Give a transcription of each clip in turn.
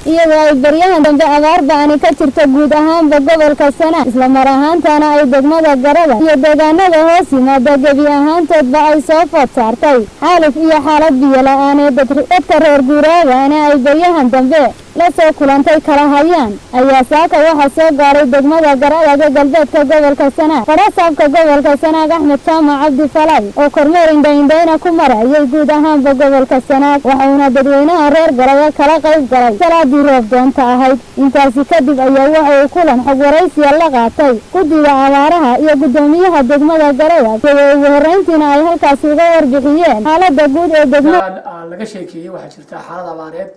Iyadoo ay baryahan dambe abaar ba'ani ka jirta guud ahaanba gobolka Sanaag, isla mar ahaantana ay degmada Garadag iyo deegaanada hoos yimaada gebi ahaantoodba ay soo food saartay xaaluf iyo xaalad biyo la-aanee, dadka reer guuraagana ay baryahan dambe la soo kulantay kala hayaan, ayaa saaka waxaa soo gaaray degmada Garadag ee galbeedka gobolka Sanaag farasaabka gobolka Sanaag, Axmed Jaamac Cabdi Falay, oo kormeer indhaindhayna ku marayay guud ahaanba gobolka Sanaag. Waxauna dadweynaha reer Garadag kala qayb galay salaadii roob doonta ahayd. Intaasi kadib ayaa waxa uu kulan xog waraysiya la qaatay guddiga abaaraha iyo guddoomiyaha degmada Garadag, iyadoo ugu horreyntiina ay halkaasi uga warbixiyeen xaalada guud ee degmada. Laga sheekeeyey, waxaa jirta xaalad abaareed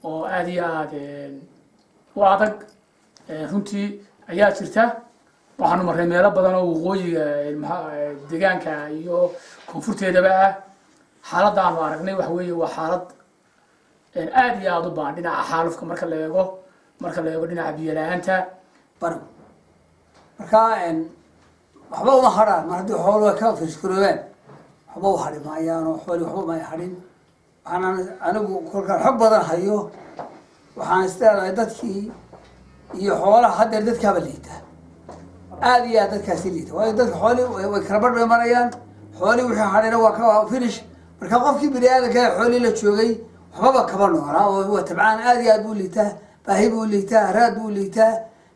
oo aada iyo aada u adag runtii ayaa jirta. Waxaanu marray meelo badan oo waqooyiga deegaanka iyo koonfurteedaba ah. Xaaladda aanu aragnay waxa weeye waa xaalad aada iyo aada u baahan dhinaca xaalufka marka la eego dhinaca biyo la-aanta. Barigu marka waxba uma hadhaan. Mar haddii xooluhu ay ka fishkaroobaan, waxba u hadhi maayaan oo xooli waxba may hadhin. Waxaan anigu kolkaan xog badan hayo, waxaan isleedahay dadkii iyo xoolaha haddeer dadkaaba liita, aada iyo aad dadkaasi liita, waayo dadka xoolii way kala badh bay marayaan. Xoolii wixii hadhayna waa ka finish. Marka qofkii bini aadamka xoolii la joogay waxbaba kaba noolaa oo waa tabcaan, aada iyo aad buu liitaa, baahi buu liitaa, haraad buu liitaa,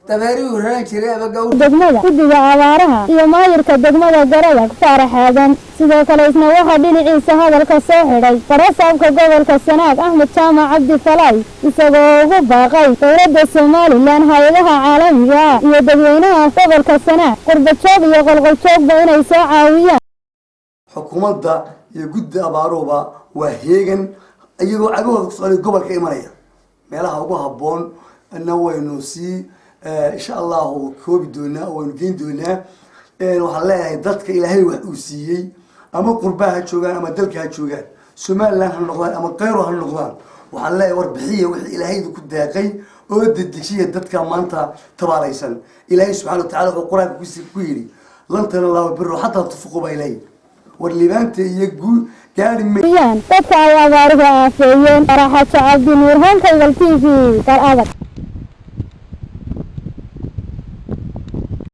dameerihuu raran jiray ama gawr. Degmada, guddiga abaaraha iyo maayirka degmada Garadag, Faarax Aadan. Sidoo kale isna waxaa dhinaciisa hadalka soo xidhay farasaabka gobolka Sanaag, Axmed Jaamac Cabdi Falay, isagoo ugu baaqay dowladda Somaliland, hay-adaha caalamiga ah iyo dadweynaha gobolka Sanaag, qurbajoog iyo qolqoljoogba, inay soo caawiyaan. Xukuumadda iyo guddi abaaruhuba waa heegan, iyagoo cagahooda ku socday gobolka imanaya. Meelaha ugu habboon na waynu sii, insha Allahu, koobi doonaa oo waynu geyn doonaa. Waxaan leeyahay dadka Ilaahay wax uu siiyey, ama qurbaha ha joogaan ama dalka ha joogaan, Somaliland ha noqdaan ama kayro ha noqdaan, waxaan leeyahay war bixiya wixii Ilaahaydu ku deeqay oo dedejiya dadka maanta tabaalaysan. Ilaahay subxana wa tacala wuxuu Qur-aanka ku yidhi: "لن تنالوا البر حتى تنفقوا مما ilaahay." War liibaanta iyo guu gaari dadka ay abaaruhu aafeeyeen. Faraxajo Cabdinuur, Honkaygal TV, Garadag.